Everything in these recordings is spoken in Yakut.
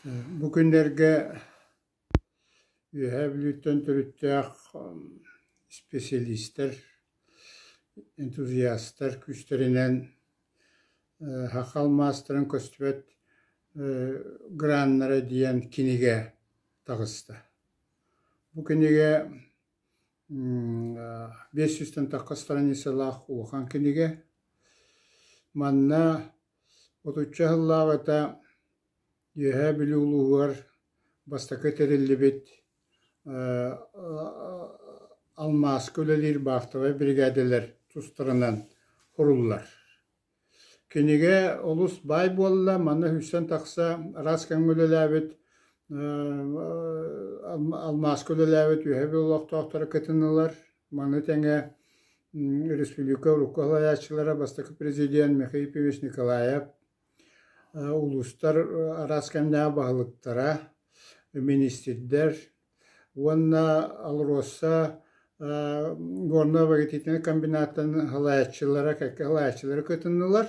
Бу күннэргэ Үөһээ Бүлүүттэн төрүттээх исписэлиистэр, энтузиастар күүстэринэн саха алмаастарын көстүбэт граннара диэн кинигэ таҕыста. Бу кинигэ 500-тэн тахха страницалаах улахан кинигэ. Манна отучча сыллааҕыта Үөһээ Бүлүү улууһугар бастакы тэриллибит алмааска үлэлиир баахтабай биригээдэлэр тустарынан суруллар. Кинигэ олус баай буолла, манна сүүстэн тахса араас кэмҥэ үлэлээбит алмааска үлэлээбит Үөһээ Бүлүү олохтоохторо кытыннылар. Маны тэҥэ республика урукку салайааччылара бастакы президент Михаил Ефимович Николаев, улуустар араас кэмнээх баһылыктара, миниистирдэр уонна АЛРОСА горно-обогатительнай комбинаттан салайааччылара, кэккэ салайааччылара кытыннылар.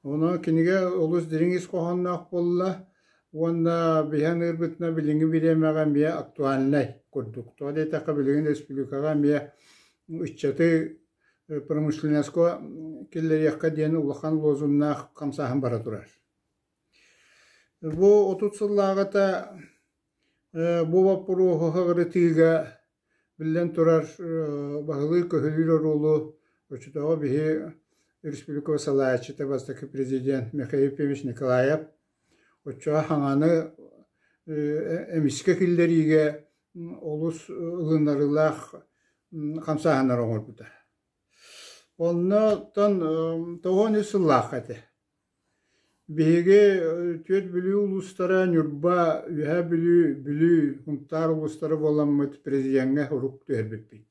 Онон кинигэ олус дириҥ ис хоһоонноох буолла уонна биһи аныырбытына билиҥҥи бириэмэҕэ эмиэ актуальнай курдук. Тоҕо диэтэххэ билигин республикаҕа эмиэ ыччаты промышленноска киллэриэххэ диэн улахан лозуннаах хамсааһын бара турар. Бу 30 сыллааҕыта бу боппуруоһу ырытыыга биллэн турар баһылыыр-көһүлүүр оруолу оччотооҕу биһи республика салайааччыта бастакы президент Михаил Ефимович Николаев оччоҕо хаҥаны эмискэ киллэриигэ олус ылынарыылаах хамсааһыннары оҥорбута. Оннотон 93 сыллаахха этэ. Биһиги түөрт Бүлүү улуустара Ньурба, Үөһээ Бүлүү, Бүлүү, Сунтаар улуустара буоламмыт президеҥҥэ урук түһэрбиппит.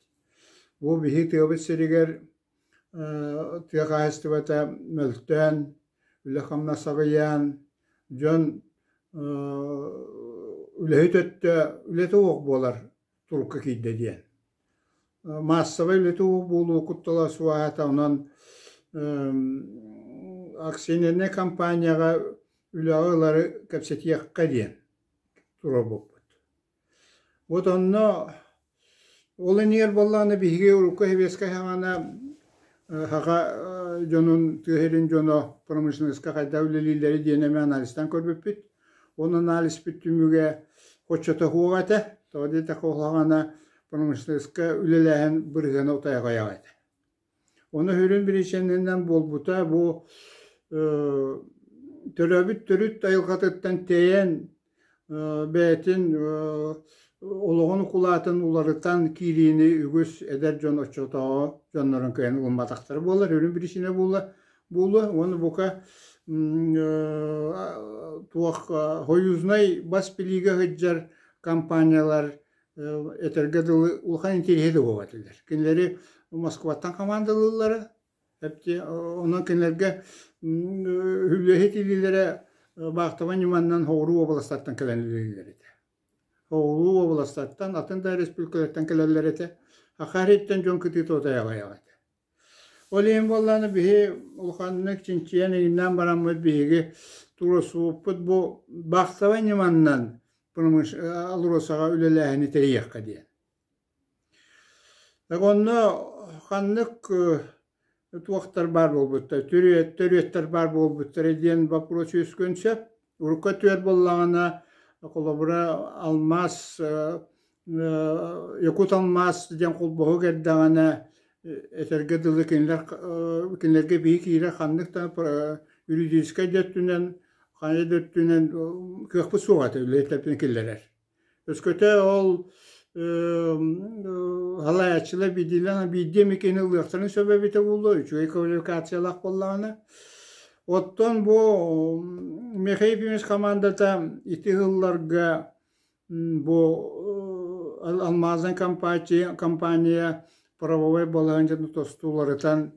Бу биһиги тыабыт сиригэр тыа хаһаайыстыбата мөлтөөн, үлэ-хамнас аҕыйаан, дьон үлэһит өттө үлэтэ суох буолар турукка киирдэ диэн. Маассабай үлэтэ буолуу куттала суоһаата, онон акционернай компанияҕа үлэҕэ ылары кэпсэтиэххэ диэн туруорбуппут. Вот онно ол иннигэр буоллаҕына биһиги урукку сэбиэскэй саҕана саха дьонун, тыа сирин дьоно промышленноска хайдах үлэлииллэрэ диэн эмиэ анализтаан көрбүппүт. Ол анализпыт түмүгэ оччото суох этэ. Тоҕо диэтэххэ улахана промышленноска үлэлээһин бырыһыана утайаҕайах этэ. Ону сүрүн биричиинэнэн буолбута бу төрөөбүт төрүт айылҕатыттан тэйэн бэйэтин олоҕун укулаатын уларытан киириини үгүс эдэр дьон оччотооҕу дьоннорун кыайан ылымматахтара буолар, үрүҥ биричиинэ буолла буолуо уонна бука туох союзнай бас билиигэ сылдьар компаниялар этэргэ дылы улахан интэриэһи да буолбат этилэр. Кинилэри Москваттан хамаандалыыллара, онон кинилэргэ үлэһит илиилэрэ баахтаба ньыманнан соҕуруу уобаластартан кэлэн үлэлииллэр этэ. Соҕуруу уобаластартан, атын да республикалартан кэлэллэр этэ. Хахариттан дьон кытыыта отайаҕайах этэ. Ол иһин буоллаҕына биһи улаханнык чинчийэн иҥнэн бараммыт биһиги туруорсубуппут бу баахтабай ньыманнан АЛРОСАҕа үлэлээһини тэрийиэххэ диэн. Онно ханнык туохтар баар буолбуттар, төрүөттэр баар буолбуттара диэн боппуруос үөскүөн сөп. Урукку өттүгэр буоллаҕына, холобура, алмаас Якуталмаас диэн холбоһук эрдэҕинэ, этэргэ дылы кинилэр кинилэргэ биһи киирэр ханнык да юридическай да өттүнэн, хайа да өттүнэн кыахпыт суох этэ үлэһиттэрбитин киллэрэр. Өскөтө ол салайааччылар биирдиилээн биирдии эмэ киһини ылыахтарын сөп эбитэ буолуо, үчүгэй квалификациялаах буоллаҕына. Оттон бу Михаил Ефимович хамаандата ити сылларга бу алмаазный компания правовой балаһыанньатын тосту уларытан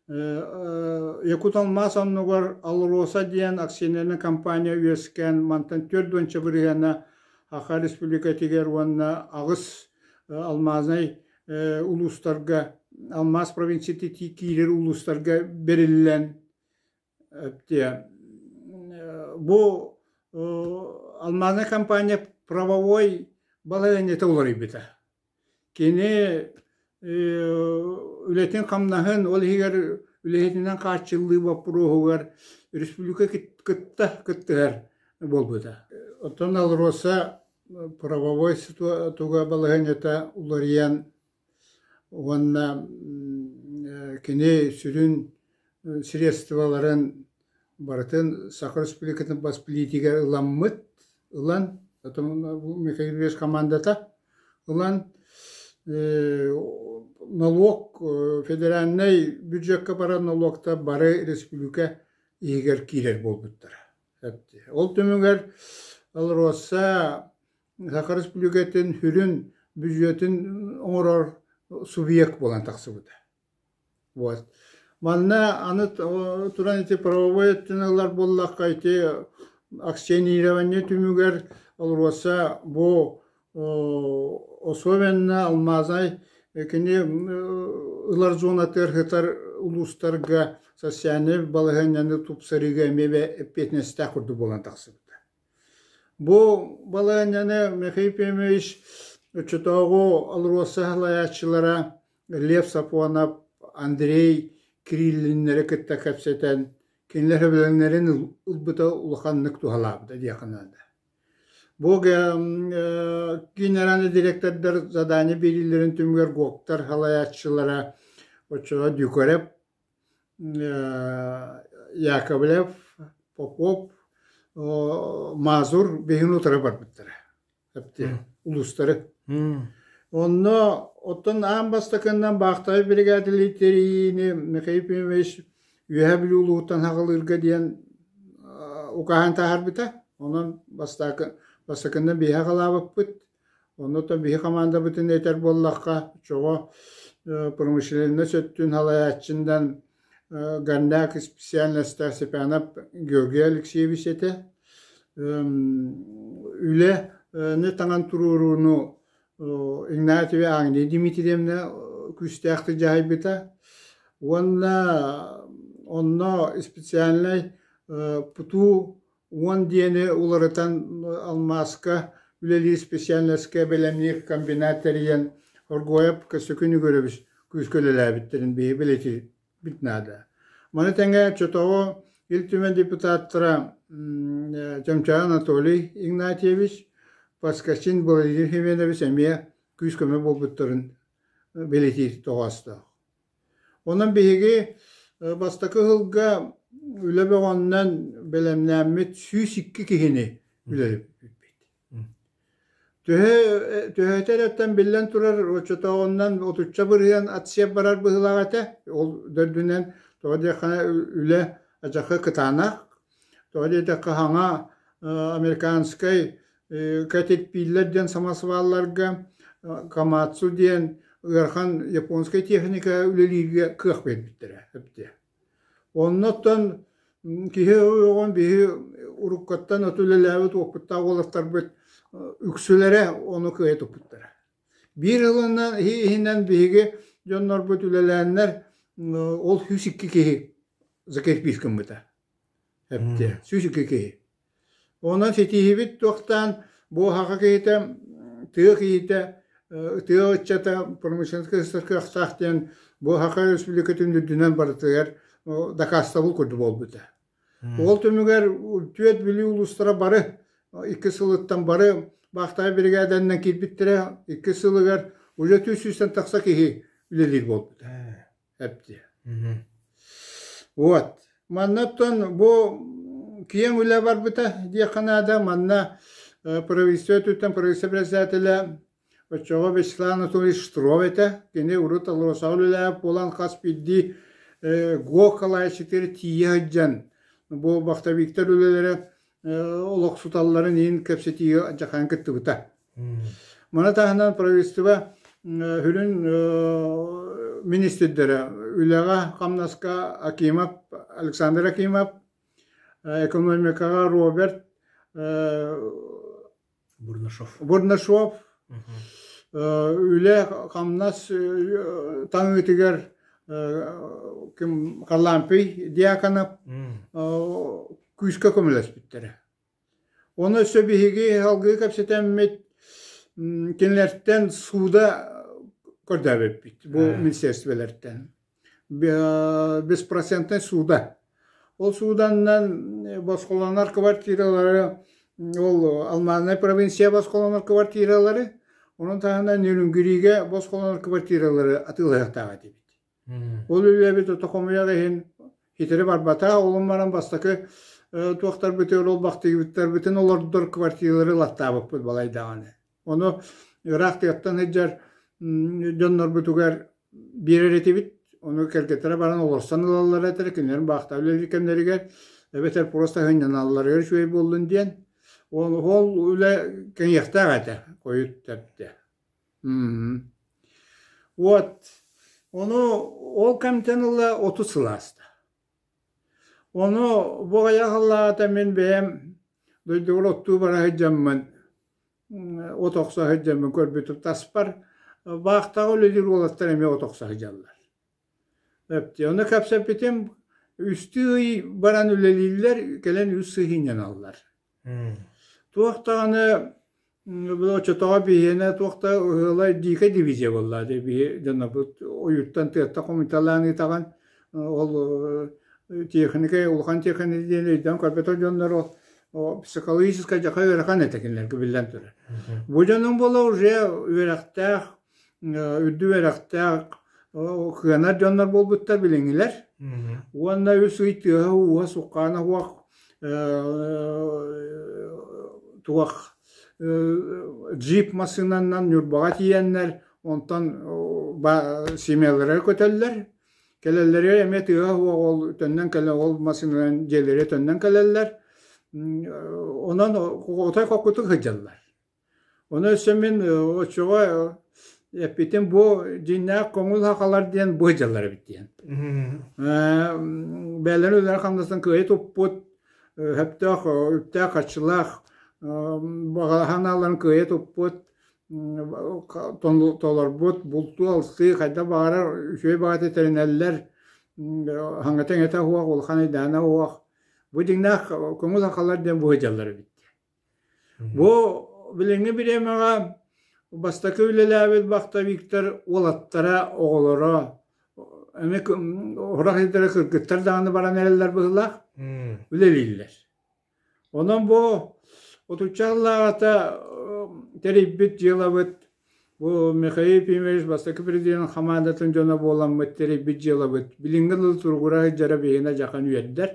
Якуталмаз оннугар АЛРОСА диэн акционернай компания үөскээн мантан 40 бырыһыана Саха Республикатыгар уонна аҕыс алмазнай улуустарга алмаас провинцията киирэр улуустарга бэриллэн бу. Алмазнай компания правовой балаһыанньата уларыйбыта. Кини үлэтин-хамнаһын, ол иһигэр үлэһитинэн хааччыллыы боппуруоһугар республика кытта кыттыһар буолбута. Оттон АЛРОСА правовой туга балаһыанньата уларыйан уонна кини сүрүн средстволарын барытын Саха Республикатын бас билиитигэр ыламмыт, ылан, Михаил Ильич командата ылан нолуок федеральнай бюджекка барар нолуоктар бары республика иһигэр киирэр буолбуттара. Ол түмүгэр АЛРОСА Саха Республикатын сүрүн бюджетин оҥорор субъект буолан тахсыбыта. Вот. Манна аны туран ити правовой өттүн ылар буоллахха ити акционирование түмүгэр АЛРОСА бу особенно алмазнай кини ылар зонатыгар сытар улуустарга социальнай балаһыанньаны тупсарыыга эмиэ эппиэтинэстээх курдук буолан тахсыбыта. Бу балаһыанньаны Михаил Ефимович оччотооҕу АЛРОСА салайааччылара Лев Сапонов, Андрей Кириллиннэри кытта кэпсэтэн, кинилэр сөбүлэҥнэрин ылбыта улаханнык туһалаабыта диэххэ наада. Бу генеральный директордар задание биэриилэрин түмүгэр ГОКтар салайааччылара оччоҕо Дюкарев, Яковлев, Попов, Мазур биһигини утары барбыттара. Улуустары. Онно оттон аан бастакыннан баахтабай биригээдэлии тэрийиини Михаил Ефимович Үөһээ Бүлүү улууһуттан хаҕылыырга диэн укааһын таһаарбыта. Онон бастакы бастакыннан биһи хаҕалаабыппыт. Онно биһи хамаандабытын этэр буоллахха, чоҕо промышленность өттүн салайааччынан Горняк специальностаах Степанов Георгий Алексеевич этэ. Үлэни таҥан туруорууну Игнатьева Агния Дмитриевна күүстээхтик дьаһайбыта уонна онно специальнай ПТУ 10 диэни уларытан алмааска үлэлиир специальноска бэлэмниир комбинат тэрийэн Оргуойап Көстөкүүн Егорович күүскэ үлэлээбиттэрин биһи бэлиэтиирбит наада. Маны тэҥэ Чотоҕу Ил Түмэн депутаттара Чомчоон Анатолий Игнатьевич, Поскачин Владимир Семенович эмиэ күүс-көмө буолбуттарын бэлиэтиир тоҕоостоох. Онон биһиги бастакы сылга үлэ бөҕөннөн бэлэмнээммит 102 киһини үлэлэппиппит. Төһө төһөтө эрэттэн биллэн турар оччотооҕунан отучча бырыһыан отсев барар быһыылаах этэ. Ол дөрдүнэн тоҕо диэххэ үлэ адьаха кытаанах. Тоҕо диэтэххэ хаҥа американскай кэтитпииллэр диэн самосвалларга Камацу диэн ыарахан японскай техника үлэлииргэ кыах биэрбиттэрэ эбитэ. Оннуттан киһи ойоҕун биһи уруккаттан от үлэлээбит уопуттаах уолаттарбыт үксүлэрэ ону кыайа туппуттара. Биир ылынан иһинэн биһиги дьоннорбут үлэлээннэр ол 102 киһи закрепить гыммыта. Эптэ 102 киһи. Онон ситиһибит туохтаан бу саха киһитэ, тыа киһитэ, тыа ыччата промышленноска сыстар кыахтаах диэн бу Саха Республикатын үрдүнэн барытыгар дакаастабыл курдук буолбута. Ол түмүгэр түөрт Бүлүү улуустара бары икки сылыттан бары баахтаай биригээдэннэн киирбиттэрэ, икки сылыгар уже 300-тэн тахса киһи үлэлиир буолбута. Эптиэ. Вот. Манна оттон бу киэҥ үлэ барбыта диэххэ наада. Манна правительство өттүттэн правительство председателэ оччоҕо Вячеслав Анатольевич Штров этэ. Кини урут АЛРОСАҕа үлэлээбит буолан хас биирдии ГОК халаайчытыгар тиийэ сылдьан бу вахтовиктар үлэлэрэ олохсуталларын иһин кэпсэтиигэ дьакаан кыттыбыта. Маны таһынан правительство сүрүн министрдэрэ үлэҕэ-хамнаска Акимов Александр Акимов, экономикаҕа Роберт Бурнашов. Бурнашов, үлэ-хамнас таҥыытыгар ким Харлампий Дьяконов күүскэ көмөлөспүттэрэ. Ону өссө биһиги салгыы кэпсэтэммит кинилэртэн сууда көрдөөбүппүт бу министерстволэртэн. Беспроцентнай сууда. Ол сууданнан босхолонор квартиралары ол Алмазная провинция босхолонор квартиралары, онон таһынан Нерюнгригэ босхолонор квартиралары атыылаһыахтаах этибит. Ол үлэбит ото хомуйар иһин хитэри барбата, олун баран бастакы туохтарбытыгар ол бахтыйбыттарбытын олордор квартиралары латтаабыппыт балай даҕаны. Ону ыраах тыаттан сылдьар дьоннорбутугар биэрэр этибит. Ону кэргэттэрэ баран олорсон ылаллара этэ, кинилэр баахта үлэлиир кэмнэригэр эбэтэр просто сынньаналларыгар үчүгэй буоллун диэн. Ол, ол үлэ кэҥиэхтээх этэ, хойут тэптэ. Вот. Ону ол кэмтэн ыла 30 сыл ааста. Ону бу аҕыйах сыллааҕыта мин бэйэм дойдубар оттуу бара сылдьаммын, от охсо сылдьаммын көрбүтүм таспар баахтаҕа үлэлиир уолаттар эмиэ от охсо сылдьаллар. Эптиэ. Ону кэпсэппитим үстүү ый баран үлэлииллэр, кэлэн үс сыһыынньаналлар. Туох даҕаны оччотооҕу биһиэнэ туох да ыала дикая дивизия буолла дии биһи дьоннорбут ойууттан тыаттан хомуйталаан ыытаҕын ол техника улахан техника диэн өйдөөн көрбөтөх дьоннор ол психологическай дьаха ыарахан этэ кинилэргэ биллэн турар. Бу дьонуҥ буола уже үөрэхтээх үрдүк үөрэхтээх кыанар дьоннор буолбуттар билиҥҥилэр уонна үс ый тыаһа-ууһа суххаана суох туох джип массыынанан Ньурбаҕа тиийэннэр онтон семьялара көтөллөр кэлэллэригэр эмиэ тыаһа суох ол төннөн кэлэн ол массыынанан дьиэлэригэр төннөн кэлэллэр онон отой хоккутук сылдьаллар. Ону өссө мин оччоҕо эппитим бу дьиҥнээх көҥүл сахалар диэн бу сылдьаллар эбит диэн. Бэйэлэрин үлэлэрин хамнастан кыайа туппут, сөптөөх үптээх-харчылаах баҕа санааларын кыайа туппут, толорбут, бултуу-алтыы хайдах баҕарар үчүгэй баҕайытык тэринэллэр, хаҥата-иҥэтэ суох, улахан айдаана суох. Бу дьиҥнээх көҥүл сахалар диэн бу сылдьаллар эбит. Бу билиҥҥи бириэмэҕэ бастакы үлэлээбит вахтовиктар уолаттара, оҕолоро эмиэ сорох сирдэрэ кыргыттар даҕаны баран эрэллэр быһыылаах, үлэлииллэр. Онон бу отучча сыллааҕыта тэрийбит дьыалабыт бу Михаил Ефимович бастакы президент хамаандатын дьоно буоламмыт тэрийбит дьыалабыт билиҥҥи дылы туругура сылдьара биһигини дьахан үөрдэр.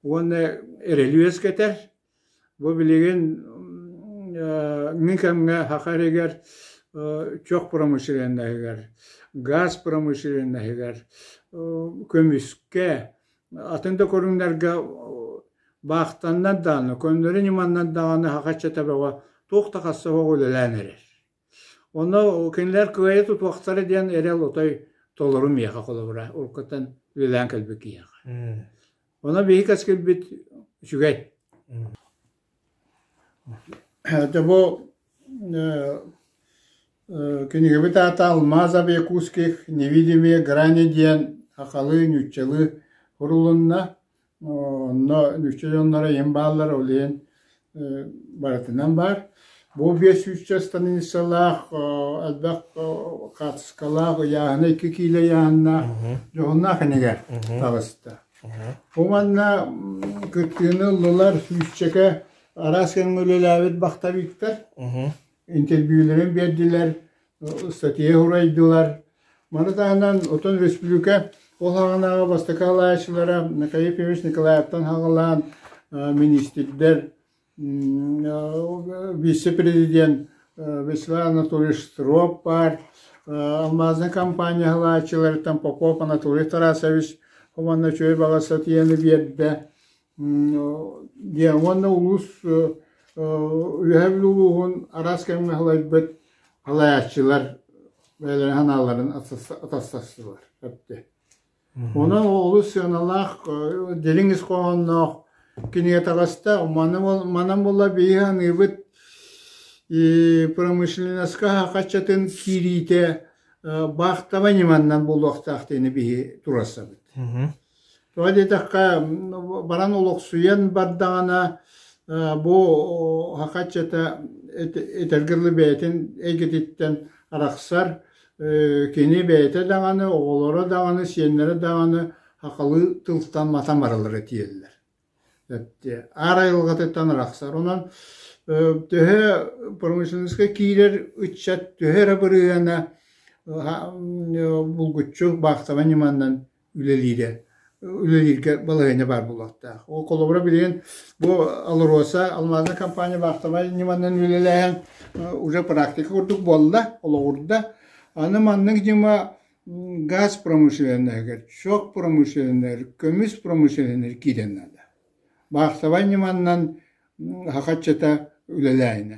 Уонна эрэли үөскэтэр. Бу билигин мин кэмҥэ саха эригэр чох промышленноһыгар, газ промышленноһыгар, көмүскэ, атын да көрүҥнэргэ баахтаннар даҕаны, көннөрү ньыманнан даҕаны саха ыччата бөҕө туох да хасса суох үлэлээн эрэр. Онно кинилэр кыайа тутуохтара диэн эрэл отой толору миэхэ холобура уруккуттан үлэлээн кэлбит киһиэхэ. Онон биһи кэскилбит үчүгэй. Дьэ бу кинигэбит аата «Алмазов якутских невидимые грани» диэн сахалыы, нууччалыы сурулунна. Онно нуучча дьонноро им бааллар, ол иһин барытынан баар. Бу биэс сүүсчэ станицалаах, элбэх хаартыскалаах, ыйааһына 2 киилэ ыйааһыннаах дьоһуннаах кинигэ таҕыста. Бу манна кыттыыны ыллылар сүүсчэкэ араас кэмҥэ үлэлээбит бахтовиктар. Интервьюлэрин биэрдилэр, ыстатыйа суруйдулар. Маны таһынан отон республика ол саҕанааҕы бастакы салайааччылара Михаил Ефимович Николаевтан саҕалаан министрдэр, вице-президент Вячеслав Анатольевич Строп баар, алмазная компания салайааччыларыттан Попов Анатолий Тарасович уонна үчүгэй баҕа ыстатыйаны биэрдэ. Диэн уонна улуус Үөһээ Бүлүү улууһун араас кэмҥэ салайбыт салайааччылар бэйэлэрин санааларын атастастылар эптэ. Онон олус сыаналаах, дириҥ ис хоһоонноох кинигэ таҕыста. Манан буолла биһиги саныыбыт промышленноска хаччатын киириитэ баахтаба ньыманнан буолуохтаах диэни биһи туруорсабыт. Тоҕо диэтэххэ, баран олохсуйан бардаҕына, Бу саха ыччата этэргэ дылы бэйэтин эйгэтиттэн арахсар, кини бэйэтэ даҕаны, оҕолоро даҕаны, сиэннэрэ даҕаны сахалыы тылтан матан бараллара тиийэллэр. Аар айылҕатыттан арахсар. Онон төһө промышленноска киирэр ыччат төһө эрэ бырыһыана булгуччу баахтаба ньыманан үлэлиирэ үлэлииргэ балаһыанньа баар буолуохтаах. Ол холобура билигин бу АЛРОСА, алмаазный компания баахтабай ньыманан үлэлээһин уже практика курдук буолла, олоҕурда. Аны маннык ньыма газ промышленноһыгар, чох промышленноһыгар, көмүс промышленноһыгар киирэн наада. Баахтабай ньыманан саха ыччата үлэлээһинэ.